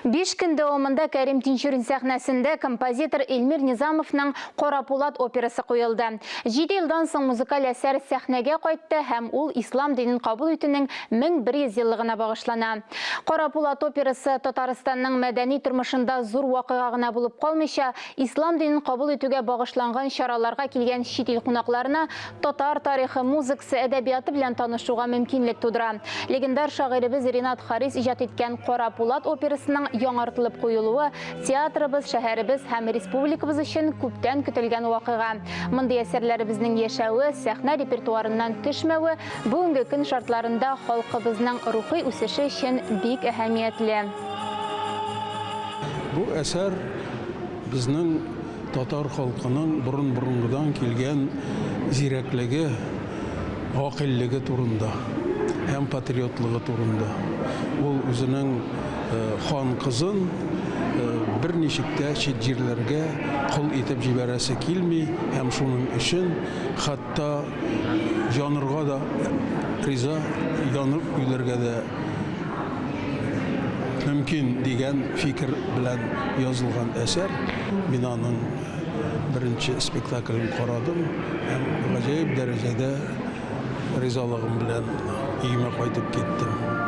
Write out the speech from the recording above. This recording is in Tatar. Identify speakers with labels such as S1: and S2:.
S1: 5 көн дәвамында Кәрим Тинчурин сәхнәсендә композитор Эльмир Низамовның «Кара пулат» операсы куелды. 7 елдан соң музыкаль әсәр сәхнәгә кайтты һәм ул ислам динен кабул итүнең 1100 еллыгына багышлана. «Кара пулат» операсы Татарстанның мәдәни тормышында зур вакыйга гына булып калмыйча, ислам динен кабул итүгә багышланган чараларга килгән чит ил кунакларына татар тарихы, музыкасы, әдәбияты белән танышуга мөмкинлек тудыра. Легендар шагыйребез Ренат Харис иҗат иткән «Кара пулат» операсының яңартылып куелуы театрыбыз, шәһәребез һәм республикабыз өчен күптән көтелгән вакыйга. Мондый әсәрләребезнең яшәве, сәхнә репертуарыннан төшмәве бүгенге көн шартларында халкыбызның рухи үсеше өчен бик әһәмиятле.
S2: Бу әсәр безнең татар халкының борын-борынгыдан килгән зирәклеге, гакыйльлеге турында һәм патриотлыгы турында. Ул үзенең хан кызын берничек тә чит җирләргә кол итеп җибәрәсе килми һәм шуның өчен хәтта янырга да риза, янып үләргә дә мөмкин дигән фикер белән язылган әсәр. Мин аның беренче спектаклен карадым һәм гаҗәеп дәрәҗәдә ризалыгым белән өемә кайтып киттем.